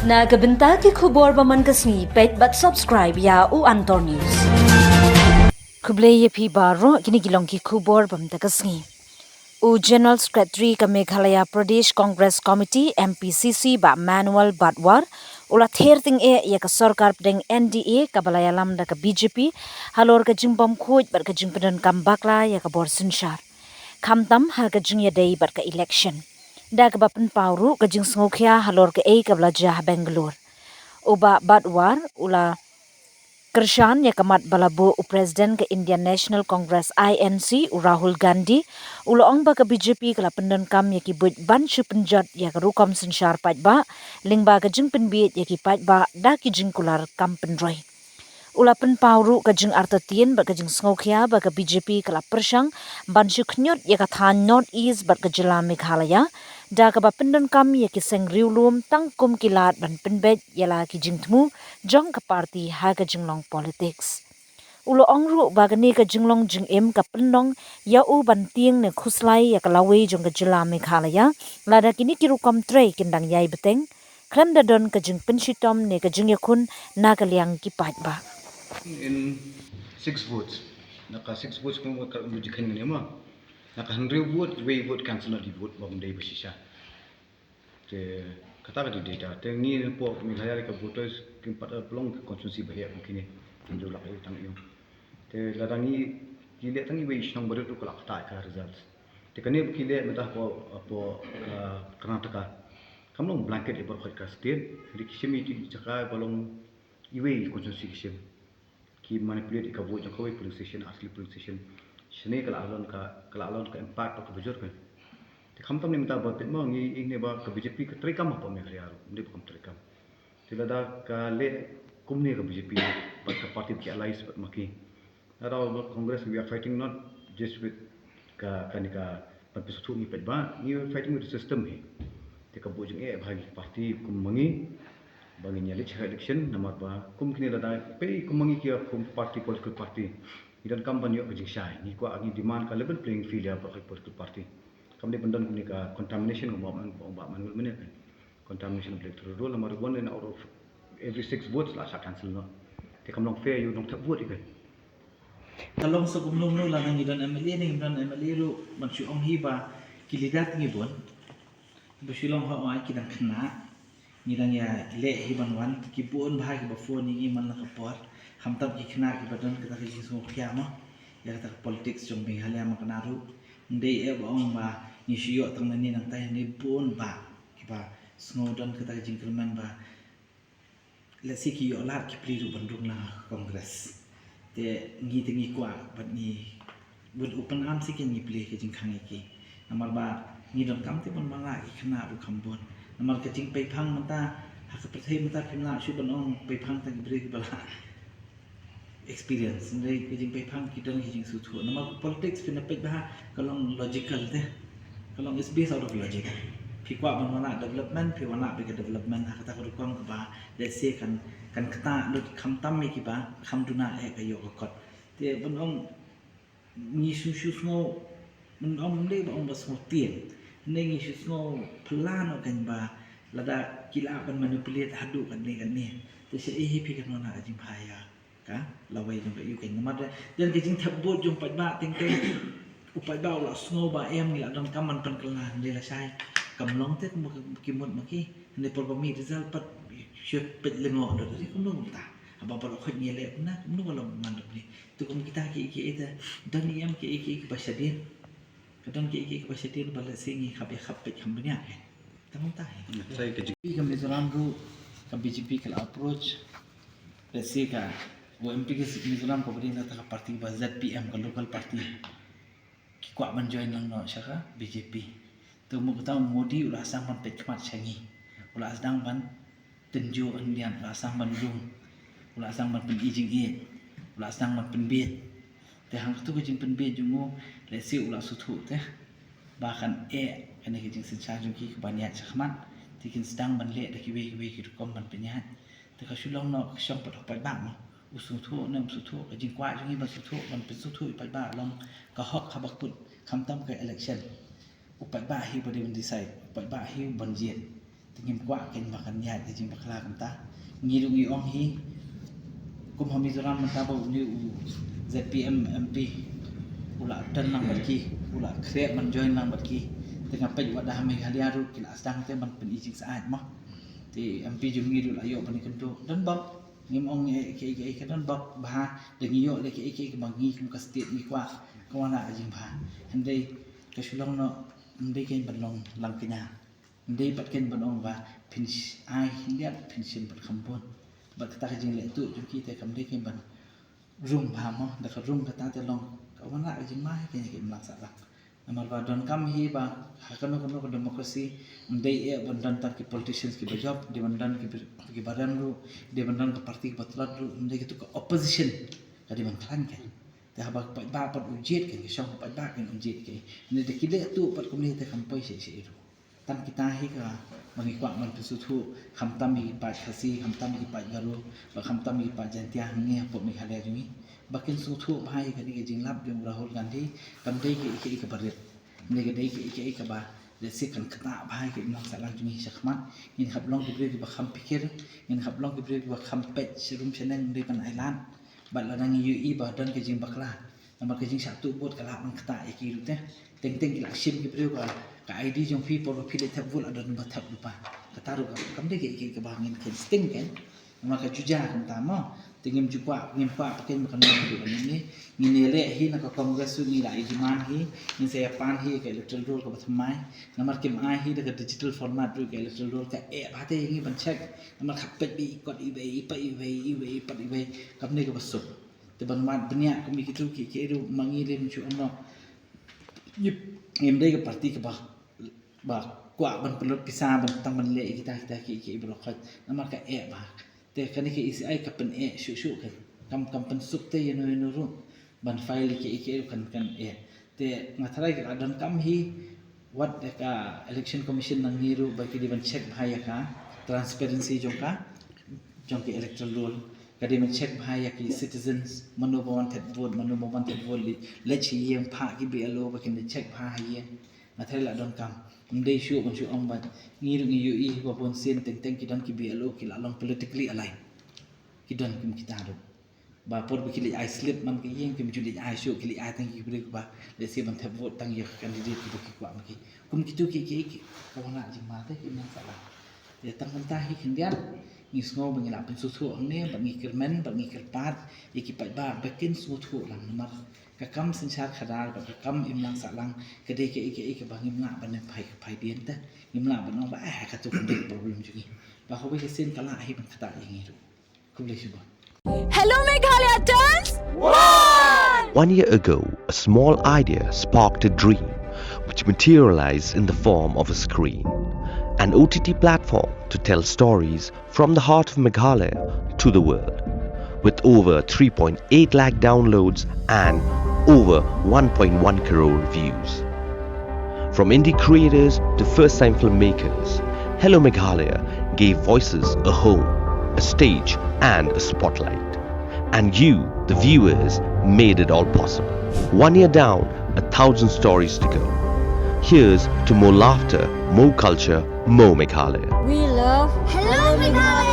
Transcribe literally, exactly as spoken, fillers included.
Na ka bynta ki khubor ba man ka sngi, peit bad subscribe ïa u Antor News. Khublei ïa phi baroh, kine ki long ki khubor ba man ka sngi. U General Secretary ka Meghalaya Pradesh Congress Committee, M P C C, Bah Manuel Badwar, u la ther tyngeh ïa ka sorkar pdeng N D A kaba la ïalam da ka B J P halor ka jingbymkhuid bad ka jingpyndonkam bakla ïa ka bor synshar, khamtam ha ka jingïadei bad ka election, da kaba pynpaw ruh ka jingsngewkhia halor kaei kaba la jia ha Bangalore. U Bah Badwar u la kyrshan ïa ka mat ba la buh u President ka Indian National Congress, I N C, u Rahul Gandhi. U la ong ba ka B J P ka la pyndonkam ïa ki buit ban shu pynjot ïa ka rukom synshar paidbah, lyngba ka jingpynbieit ïa ki paidbah da ki jingkular kam pynroi. U la pynpaw ruh ka jingartatien bad ka jingsngewkhia ba ka B J P ka la pyrshang ban shu khñiot ïa ka thaiñ North East bad ka jylla Meghalaya, da kaba pyndonkam ïa ki seng riewlum tang kum ki lad ban pynbeit ïa la ki jingthmu jong ka party ha ka jinglong politics. U la ong ruh ba kane ka jinglong jingim ka pynlong ïa u ban tieng ne khuslai ïa ka lawei jong ka jylla Meghalaya, lada kine ki rukom trei kin dang ïai bteng, khlem da don ka jingpynshitom ne ka jingïakhun na ka liang ki paidbah. In six votes. Na ka six votes kum ka yndu jingkheiñ ne ma. Na ka hynriew vote, wei vote cancel, na di vote ba ym dei ba shisha. Te kata ka dei data. Te ngi hapoh Meghalaya ka voters kim pat long ka constituency ba heh kum kine. Hynriew lak ïa tang ïa. Te lada ngi ki leh tang iwei shnong baroh tu ka la kata ka results. Te kane ba ki leh mynta hapoh, hapoh, ah, Karnataka. Kam long blanket ïa baroh ka state. Hynrei ki shim ïa ki jaka ba long iwei constituency ki shim. Ki manipulate ïa ka vote jong kawei polling station, asli polling station. Shane ka la long ka, ka la long ka impact ka bujur ka. Te khamtam ne mynta ba pynmong ngi ing ne ba ka B J P ka treikam hapoh Meghalaya ruh, ne ba kam treikam. Te lada ka leh kumne ka B J P bad ka party ba ki allies bad ma ki. Lada ba Congress, we are fighting not just with ka, kane ka ban pynsngewthuh ngi paidbah, ngi fighting with the system hi. Te ka buh jingeh ba ha ngi party kum ma ngi ba ngin ïaleit ha election namar ba kum kine lada pei kum ma ngi ki kum party, political party, ngi donkam ban ïoh ka jingshai. Ngi kwah, ngi demand ka level playing field ïa baroh ki political party. Kam dei ban don kane ka contamination, kum ba man, ba man mynne ka contamination of electoral roll, namar one in out of every six votes la shah cancel noh. Te kam long fair ïa u nongthep vote ïa ka. Ka long sa kumno kumno, lada ngi don M L A ne ngim don M L A ruh, ban shu ong hi ba ki leader ngi bun ba shu long hok, ai, ki dang khynnah, ngi dang ïaleh hi ban wan, ki bun bha kiba phone ïa ngi man la ka por. Khamtam ki khynnah kiba don kata ka jingsngewkhia mo ïa kata ka politics jong Meghalaya, ma kane ruh ym dei eh ba ong ba ngi shu ïoh tang nangne nangtai, hynrei bun bha kiba sngew don kata ka jingkyrmen ba lehse ki ïoh lad ki plie ruh ban rung lang ha ka Congress. Te ngi te ngi kwah bad ngi, bad u Pynam shisha ngi plie ka jingkhang ïa ki. Namar ba ngi donkam te ban wanrah ki khynnah ruh kham bun. Namar ka jingpaiphang mynta ha ka pyrthei mynta phim lah shuh ban ong paiphang tang ki briew kiba la experience. Hynrei ka jingpaiphang ki don ki jingsngewthuh. Namar ka politics phin da peit bha ka long logical te. Ka long is based out of logic. Phi kwah ban wanrah development, phi wanrah beit ka development ha kata ka rukom kaba lehse kan, kan ktah lut khamtam ïa kiba kham duna eh ka ïoh ka kot. Te ban ong ngi shu shu sngew, ban ong ym dei ba ong ba sngew tieng. Hynrei ngi shu sngew phylla noh kan ba lada ki lah ban manipulate haduh katne katne. Te shaei hi phi kan wanrah ka jingbha ïa ka lawei jong ka ïu ka ïing. Namar da don ka jingthep vote jong paidbah teng teng. U paidbah u la sngew ba em ngi la donkam ban pynkylla, hynrei lashai kam long te kumba ki mut ma ki. Hynrei por ba mih result pat shu peit lyngngoh dot ri kumno kumta. Haba baroh khoit ngi leh kumna kumno ka long man dot ri. Te kum kita kiei kiei te don ïa em kiei kiei kiba shadien. Ka don kiei kiei kiba shadien ba lehse ngi khap ïa khap peit kham bniah. Tang kumta hi. Ka Mizoram ruh ka B J P ka la approach. Lehse ka, u M P ka Mizoram kaba dei na kata ka party ba Z P M, ka local party, ki kwah ban join lang noh sha ka B J P. Te mut kata u Modi u la sdang ban peit khmat sha ngi. U la sdang ban tynjuh hyndiat, u la sdang ban rung, u la sdang ban pyni jingïeit, u la sdang ban pynbieit. Te hangtu ka jingpynbieit jong u, lehse u la sngewthuh te ba kan eh kane ka jingsynshar jong ki kaban ïaid shakhmat. Te kin sdang ban leh da kiwei kiwei ki rukom ban pynïaid. Te ka shu long noh ka shong pat ha u paidbah mo. U sngewthuh ne um sngewthuh, ka jingkwah jong ngi ban sngewthuh, ban pynsngewthuh ïa u paidbah long ka hok kaba kut, khamtam ka election. U paidbah hi uba dei ban decide, u paidbah hi uban jied. Te ngim kwah kein ba kan ïaid ka jingbakla kumta. Ngi ruh ngi ong hi, kum ha Mizoram mynta ba une u Z P M M P u la don lang bad ki, u la khreh ban join lang bad ki. Te nga peit wat da ha Meghalaya ruh ki la sdang te ban pyni jingsyaid mo. Te M P jong ngi ruh la ïoh ban ïakynduh. Don bok, ngim ong ïa kiei kiei, ka don bok bha, da ngi ïoh leh kiei kiei kaba ngi kum ka state ngi kwah, ka wan la ka jingbha. Hynrei ka Shillong noh, ym dei kein ban long lang kñia. Ym dei pat kein ban ong ba phin sh-, ai khyndiat phin shim pat kham bun. Bad kata ka jingleh tuh jong ki te kam dei kein ban rung bha mo, da ka rung kata te long ka wan la ka jingma hi kein ïa ka imlang sahlang. Namar ba donkam hi ba ha kano kano ka democracy, ym dei eh ban don tang ki politicians kiba jop, dei ban don ki, kiba rem ruh, dei ban don ka party kiba tlot ruh, ym dei katu ka opposition ka dei ban khlaiñ kein. Te haba ka paidbah pat u jied kein, ka shong ka paidbah kein u jied kein. Hynrei da ki leh tuh pat kumne te kam poi shisha ruh. Tang kita hi kaba ngi kwah ban pynsngewthuh, khamtam ïa ki paid Khasi, khamtam ïa ki paid Garo, bad khamtam ïa ki paid Jaiñtia hangne hapoh Meghalaya jong ngi, ba kin sngewthuh bha ïa kane ka jinglap jong u Rahul Gandhi, kam dei kaei kaei kaba rit. Hynrei ka dei kaei kaei kaba lehse kan ktah bha ïa ka imlang sahlang jong ngi shakhmat. Ngin hap long ki briew kiba kham pyrkhat, ngin hap long ki briew kiba kham peit sharum shaneng, ym dei ban ailad. Bad lada ngi ïohi ba don ka jingbakla, namar ka jingshah tuh vote ka lah ban ktah ïa ki ruh te. Teng teng ki la shim ki briew ka, ka I D jong phi, por ba phi leit thep vote la don ba thep lypa. Kata ruh ka, kam dei kaei kaei kaba ngin kheiñ sting kein. Namar ka ju jia kumta mo. Te ngim ju kwah, ngim kwah pat kein ba kan long kaba ngi. Ngin ïaleh hi na ka Congress ruh ngi la ïa demand hi, ngin sa ïa pan hi ka electoral roll kaba thymmai. Namar kim ai hi da ka digital format ruh ka electoral roll, ka eh bha te ïa ngi ban check. Namar ka peit ba i kot iwei, i peit iwei, iwei i peit iwei, kam dei kaba suk. Te ban wad bniah kum ïa kitu kiei kiei ruh ma ngi lem shu ong noh. Ngim, ngim dei ka party kaba, ba kwah ban pynlut pisa ban tang ban leh ïa kita kita kiei kiei baroh khoit. Namar ka eh bha. Te kane ka E C I ka pyneh shuh shuh kein. Kam, kam pynsuk te ïano ïano ruh ban file ïa kiei kiei ruh kan, kan eh. Te nga tharai ka la donkam hi wat da ka Election Commission nangne ruh ba ki dei ban check bha ïa ka transparency jong ka, jong ka electoral roll. Ka dei ban check bha ïa ki citizens, mano ba wan thep vote, mano ba wan thep vote, leit, leit sha ïing, phah ki B L O ba kin da check bha ha ïing. Nga tharai la donkam. Ym dei shuh ban shu ong ba ngi ruh ngi ïohi ba bun sien teng teng ki don ki B L O ki la long politically aligned. Ki don kum kita ruh. Ba por ba ki leit ai slip man ka ïing kim ju leit ai shuh, ki leit ai tang ki briew ba lehse ban thep vote tang ïa ka candidate kiba ki kwah ma ki. Kum kitu kiei kiei ki, ka wan la jingma te ki nang salah. Te tang mynta hi khyndiat ngi sngew ba ngi la pynsngewthuh hangne, ba ngi kyrmen, ba ngi kyrpad ïa ki paidbah ba kin sngewthuh lang namar ka kam synshar khadar bad ka kam imlang sahlang ka dei kaei kaei kaba ngim lah ban ïa phai, phai dien te. Ngim lah ban ong ba eh katu kam dei problem jong ngi. Ba hawei ka sien ka lah hi ban ktah ïa ngi ruh. Khublei shibun. Hello Meghalaya turns one! One year ago, a small idea sparked a dream which materialized in the form of a screen, an O T T platform to tell stories from the heart of Meghalaya to the world. With over three point eight lakh downloads and over one point one crore views. From indie creators to first time filmmakers, Hello Meghalaya gave voices a home, a stage, and a spotlight. And you, the viewers, made it all possible. One year down, a thousand stories to go. Here's to more laughter, more culture, more Meghalaya. We love Hello Meghalaya!